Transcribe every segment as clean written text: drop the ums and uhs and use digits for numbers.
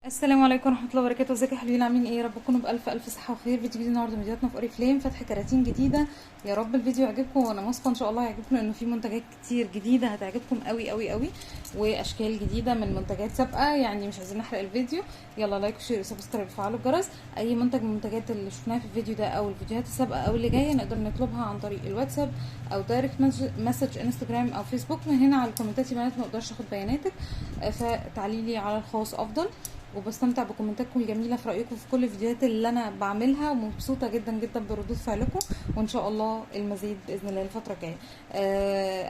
السلام عليكم ورحمة الله وبركاته. ازيكم يا حلوين، عاملين ايه؟ يا رب تكونوا بالف الف صحة وخير. فيديو جديد النهارده من فيديوهاتنا في اوريفليم، فتح كراتين جديدة. يا رب الفيديو يعجبكم، وانا واثقة ان شاء الله هيعجبكم لانه في منتجات كتير جديدة هتعجبكم قوي قوي قوي، واشكال جديدة من منتجات سابقه، يعني مش عايزين نحرق الفيديو. يلا like و share و subscribe وفعلوا الجرس. اي منتج من المنتجات اللي شفناها في الفيديو ده او الفيديوهات السابقة او اللي جاية نقدر نطلبها عن طريق الواتساب او direct message انستجرام او فيسبوك. من هنا على الكومنتات يا بنات ما اقدرش اخد بياناتك، فتعالي لي على الخاص افضل. وبستمتع بكومنتاتكم الجميلة في رايكم في كل الفيديوهات اللي انا بعملها، ومبسوطة جدا جدا بردود فعلكم، وان شاء الله المزيد باذن الله الفترة الجاية.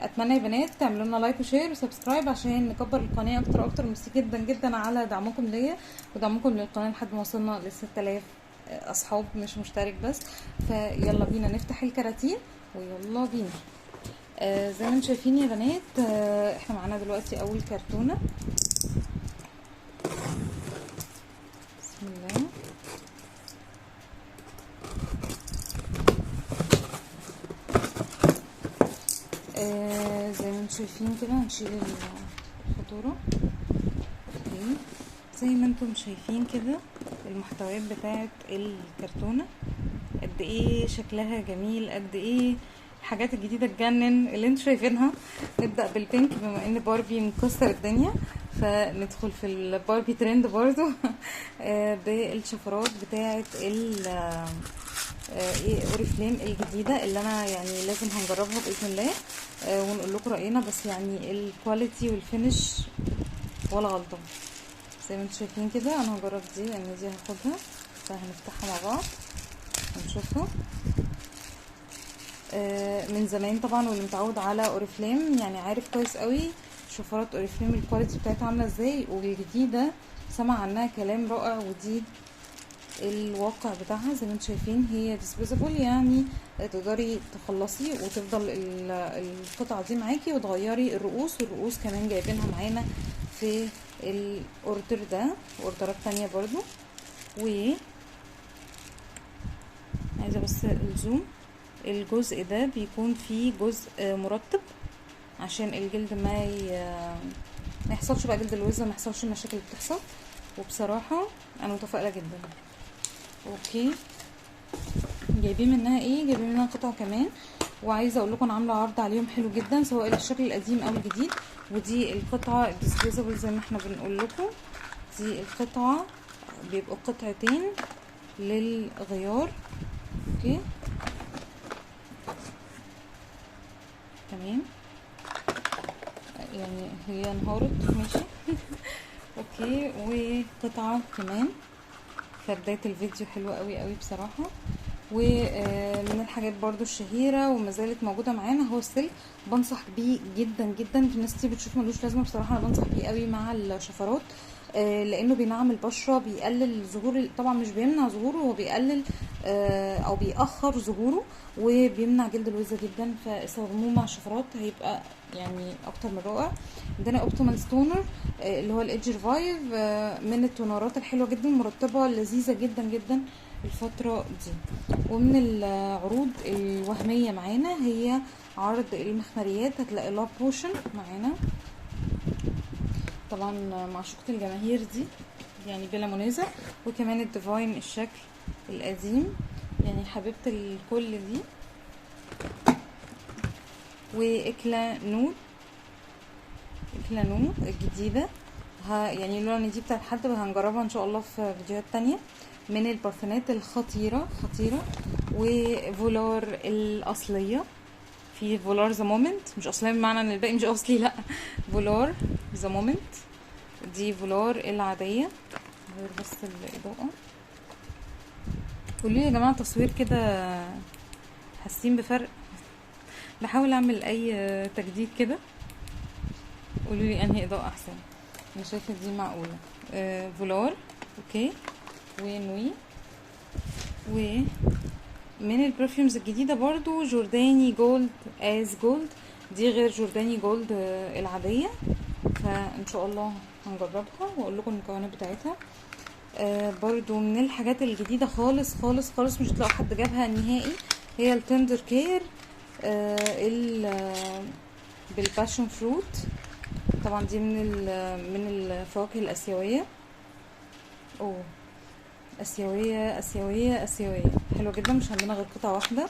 اتمنى يا بنات تعملوا لنا like و share و subscribe عشان نكبر القناة اكتر واكتر. ميرسي جدا جدا على دعمكم ليا ودعمكم للقناة لحد ما وصلنا ل 6000 اصحاب مش مشترك بس. فيلا بينا نفتح الكراتين ويلا بينا. زي ما انتم شايفين يا بنات، احنا معانا دلوقتي اول كرتونة. بسم الله. زي ما انتم شايفين كده هنشيل الفاتورة. okay، زي ما انتم شايفين كده المحتويات بتاعه الكرتونه قد ايه شكلها جميل، قد ايه الحاجات الجديدة تجنن اللي انتم شايفينها. نبدا بال pink بما ان باربي مكسر الدنيا، فندخل في الباربي ترند برضو بالشفرات بتاعه ال اوريفليم الجديدة اللي انا يعني لازم هنجربها باذن الله ونقول لكم راينا. بس يعني ال quality وال finish ولا غلطه. زي ما انتم شايفين كده انا هجرب دي لان دي هاخدها، فهنفتحها مع بعض ونشوفها. من زمان طبعا واللي متعود على اوريفليم يعني عارف كويس قوي شفرات اوريفليم ال quality بتاعتها عامله ازاي، والجديده سمع عنها كلام رائع، ودي الواقع بتاعها. زي ما انتم شايفين هي disposable، يعني تقدري تخلصي وتفضل القطعة دي معاكي وتغيري الرؤوس، والرؤوس كمان جايبينها معانا في ال order ده واوردرات تانية برضو. و عايزه بس ال zoom. الجزء ده بيكون فيه جزء مرطب عشان الجلد ما يحصلش بقى جلد الوزه، ما يحصلش المشاكل اللي بتحصل. وبصراحة انا متفائلة جدا. okay، جايبين منها ايه؟ جايبين منها قطع كمان، وعايزه اقول لكم انا عامله عرض عليهم حلو جدا سواء الشكل القديم او الجديد. ودي القطعة ال disposable زي ما احنا بنقول لكم، دي القطعة بيبقوا قطعتين للغيار. okay تمام، يعني هي انهارت ماشي. okay، وقطعه كمان. فبداية الفيديو حلوة قوي قوي بصراحة. ومن الحاجات برضو الشهيرة وما زالت موجودة معانا هو السلك، بنصح بيه جدا جدا. في ناس كتير بتشوف ملوش لازمه، بصراحة انا بنصح بيه قوي مع الشفرات، لانه بينعم البشرة، بيقلل ظهور، طبعا مش بيمنع ظهوره، هو بيقلل او بيأخر ظهوره، وبيمنع جلد الوزه جدا. فاستخدموه مع الشفرات هيبقى يعني اكتر من رائع. عندنا Optimals toner اللي هو ال Age Revive، من التونرات الحلوة جدا، مرطبه لذيذة جدا جدا الفترة دي. ومن العروض الوهمية معانا هي عرض المخمريات، هتلاقي Love Potion معانا طبعا معشوقة الجماهير دي يعني بلا منازع، وكمان ال Divine الشكل القديم يعني حبيبه الكل دي، واكلا نو، Eclat Nude الجديدة. يعني لولا ان دي بتاعت حد هنجربها ان شاء الله في فيديوهات تانية. من البارفانات الخطيرة خطيرة. وفولار الاصلية، في فولار The Moment، مش اصلية بمعنى ان الباقي مش اصلي، لا، فولار The Moment دي فولار العادية. غير بس الاضاءة. قولوا لي يا جماعة تصوير كده حاسين بفرق؟ بحاول اعمل اي تجديد كده، قولوا لي انهي اضاءه احسن. انا شايفه دي معقولة. فولار okay ونوي. ومن ال perfumes الجديدة برضو Giordani Gold as Gold، دي غير Giordani Gold العادية، فان شاء الله هنجربها واقول لكم المكونات بتاعتها. برضو من الحاجات الجديدة خالص خالص خالص مش هتلاقوا حد جابها نهائي، هي ال Tender Care بال passion fruit. طبعا دي من الفواكه الاسيوية. اوه اسيوية اسيوية اسيوية، حلوة جدا. مش عندنا غير قطعه واحدة،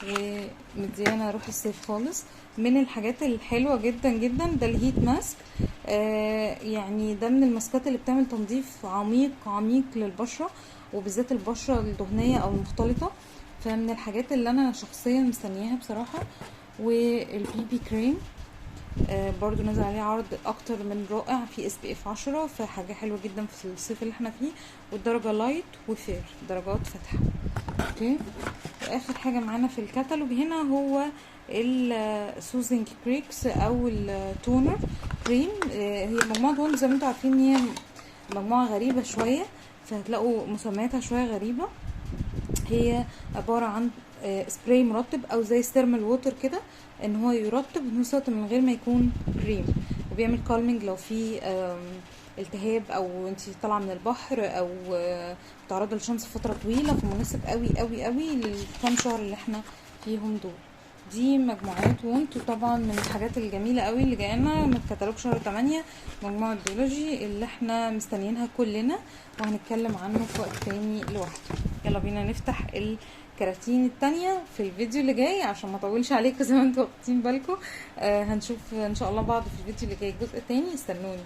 ومديانا روح الصيف خالص. من الحاجات الحلوة جدا جدا ده ال heat mask. يعني ده من الماسكات اللي بتعمل تنظيف عميق عميق للبشره، وبالذات البشرة الدهنية او المختلطة، فمن الحاجات اللي انا شخصيا مستنياها بصراحة. وال BB cream برضو نزل عليه عرض اكتر من رائع في SPF 10، فحاجه حلوة جدا في الصيف اللي احنا فيه. والدرجة light و fair، درجات فاتحة. okay، واخر حاجة معانا في الكتالوج هنا هو ال soothing creams او ال toner cream. هي مجموعة دول زي ما انتم عارفين هي مجموعة غريبة شوية، فهتلاقوا مسمياتها شوية غريبة. هي عبارة عن سبراي مرطب او زي thermal water كده، ان هو يرطب في نفس الوقت من غير ما يكون كريم، وبيعمل calming لو في التهاب او انت طالعه من البحر او متعرضه للشمس فترة طويلة، فمناسب قوي قوي قوي للكام شهر اللي احنا فيهم دول. دي مجموعات وانت، وطبعا من الحاجات الجميلة قوي اللي جاية لنا من كتالوج شهر 8 مجموعة بيولوجي اللي احنا مستنيينها كلنا، وهنتكلم عنه في وقت تاني لوحده. يلا بينا نفتح الكراتين التانية في الفيديو اللي جاي عشان ما اطولش عليكم زي ما انتوا واخدين بالكم. هنشوف ان شاء الله بعض في الفيديو اللي جاي الجزء التاني، استنوني.